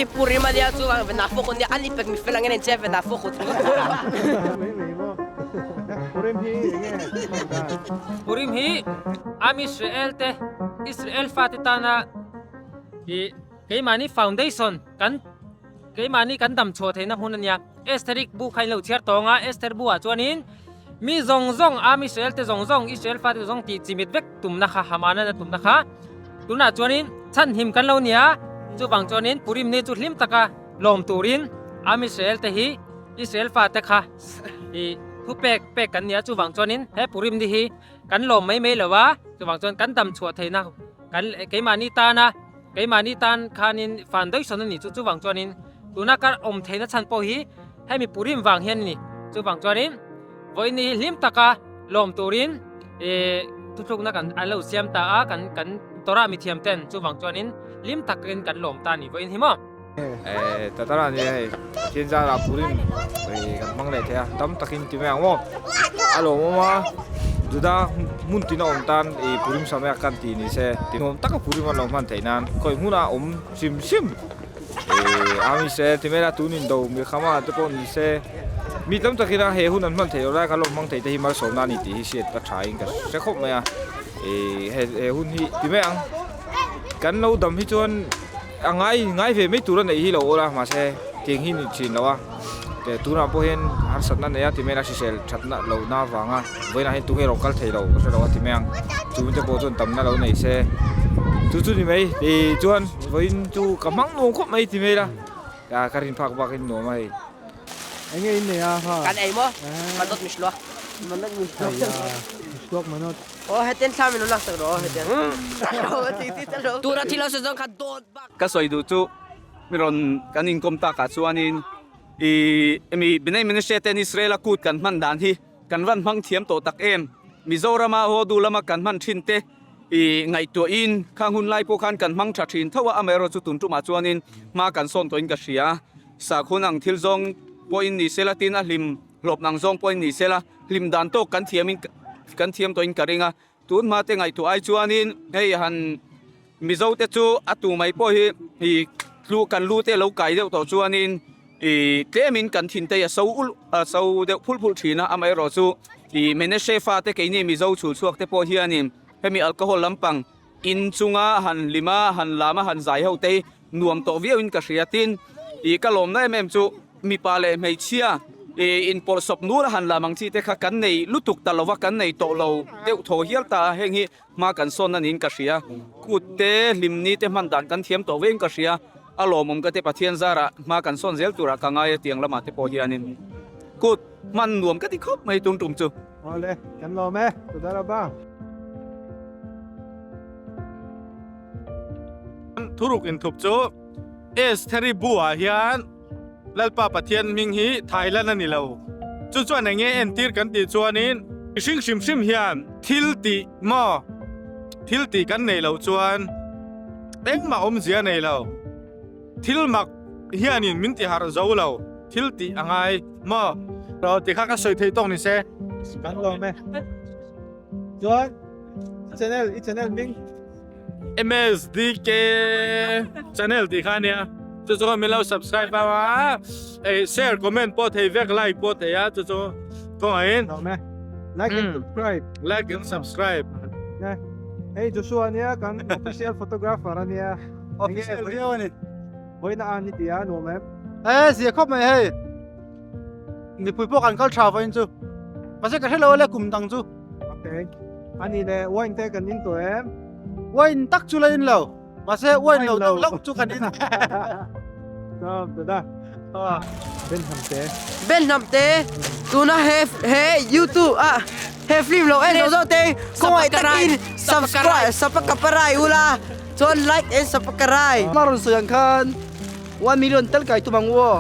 I Purim ania chu vena fawk ania an ipek mi fel angin an che vena fawk ut ringawt tur a. Mai mai maw? Purim hi enge hman dan? Purim hi Am Israel te Israel fate tana i keimahni foundation kan keimahni kan dam chhuah theihna hmun ania. Estheric bu kha in lo chhiar tawng a, Esther bu ah chuanin mi zawng zawng Am Israel te zawng zawng Israel fate zawng tih chimit vek tumna kha Hamana na tumna kha tunah chuanin chhanhim kan lo nia chuvang chuanin Purim ni chu hlim taka lawm turin Am Israel te hi Israel fate kha ih thu pek pek kan nia chuvang chuanin he Purim ni hi kan lawm mai mai lo a chuvang chuan kan dam chhuah theihna kan keimahni tana keimahni tan khanin foundation a ni chu chuvang chuanin tuna ka awm theihna chhan pawh hi hemi Purim vang hian a ni chuvang chuanin vawiin hi hlim taka lawm turin ih thuthlukna kan an lo siam ta a kan kan Torah mithiam ten chuvang chuanin hlim takin kan lawm ta a ni vawiin hi maw. Eh tatara ni hei Pathian zara Purim eh kan hmang leh thei a tam takin ti mai ang maw a lawmawm a Juda hmun tina awm tan ih Purim sameak kan tih ni se ti nuam taka Purim an lo hman theih nan khawi hmunah awm hrim hrim eh a mi se ti mai la tun in do milkhama te pawh ni se mi tam takina he hun an hman theih loh lai kan lo hmang thei te hi malsawmna a ni tih hi hriat a tha in ka hre khawp mai a ih he hun hi ti mai ang kan lo dam hi chuan. A ngai ngai ve mai tur a neih hi lo awl a mahse tiang hi ni thin lo a teh tunah pawh hian harsatna nei a ti mai a hrisel thatna lo na avanga vawiinah hian tunge rawn kal thei lo ka hre lo a ti mai ang chumi te pawh chuan tamna lo nei se chu chu ni mai ih chuan vawiin chu ka hmang nuam khawp mai ti mai la ka rin phak bak in nuam a hei. Enge in nei a kha? Kan ei maw? Manot mishluak. Manot mishluak. Mishluak manot. Aw hetiang thla min lo laksak rawh aw hetiang. Tuna thil lo sawi zawng kha dawt bak. Ka sawi duh chu mi rawn kan inkawm takah chuanin ih mi Bnei Menashe ten Israel-a kut kan hman dan hi kan van hmang thiam tawh tak em? Mizorama haw duh lama kan hman thin te ih ngaihtuahin khang hun lai pawh khan kan hmang tha thin tho a, amaherawhchu chu tun tumah chuanin hma kan sawn tawhin ka hria. Sakhun ang thil zawng pawhin ni sela tin a hlim hlawp nang zawng pawhin ni sela. Hlim dan tawk kan thiam in kan thiam tawhin ka ring a, tun hma te ngaihtuah ai chuanin hei han Mizo te chu a tu mai pawh hi ih tlu kan lu te lo kai deuh tawh chuanin ih tlemin kan thin te hi a so ulh a so deuh phulh phulh thin a, amaherawh chu ih Menashe fa te keini Mizo chhul chhuak te pawh hianin hemi alcohol lampang in chunga han hlim a han lam a han zai ho te hi nuam tawh viau in ka hria tin ih ka lawmna em em chu mipa leh hmeichhia ih inpawlh sawp nur a han lam ang chi te kha kan nei lutuk ta lova kan nei tawh lo deuh thaw hial ta a heng hi hma kan sawn na niin ka hria kut te hlim ni te hman dan kan thiam tawh veiin ka hria a lawmawm ka te Pathian zarah hma kan sawn zel turah ka ngai a tiang lamah te pawh hianin kut hman nuam ka ti khawp mai tum tum chu. Awle kan lawm e Tudaraba. Thuruk inthup chu Estheri bu-ah hian Lalpa Pathian hming hi Thailand a ni lo. Chu chuan eng nge entir kan tih chuanin mihring hrim hrim hian thil tih maw thil tih kan neih loh chuan engmah awmzia a nei lo. Thil mak hianin min ti harh zo lo, thil tih a ngai maw? Ti kha ka sawi thei tawk ni se. Kan lawm e. Chuan channel i channel hming. MSDK channel tih kha ania chu chu min lo subscribe a eh share comment pawh thei vek like pawh thei a chu chu kawngaihin Lawm e. Like and subscribe. Like and subscribe. Hei Joshua ania kan official photographer ania. Official viau a ni. Vawiina a ni tih a nuam em? E zia khawp mai hei. Mipui pawh kan kal tha vawiin chu. Mahse ka hre lo ale kum dang chu. Okay. Ani le wine te kan in tawh em? Wine tak chu la in lo. Mahse wine lo tak loh chu kan in. Sam tada. Ben hnam te. Ben hnam te tuna he he youtube a he film lo en zo zo te khawngaih takin subscribe sapakaparai ula chuan like and sapakarai. Hma rawn sawi ang khan 1 million tel kai tum ang u aw.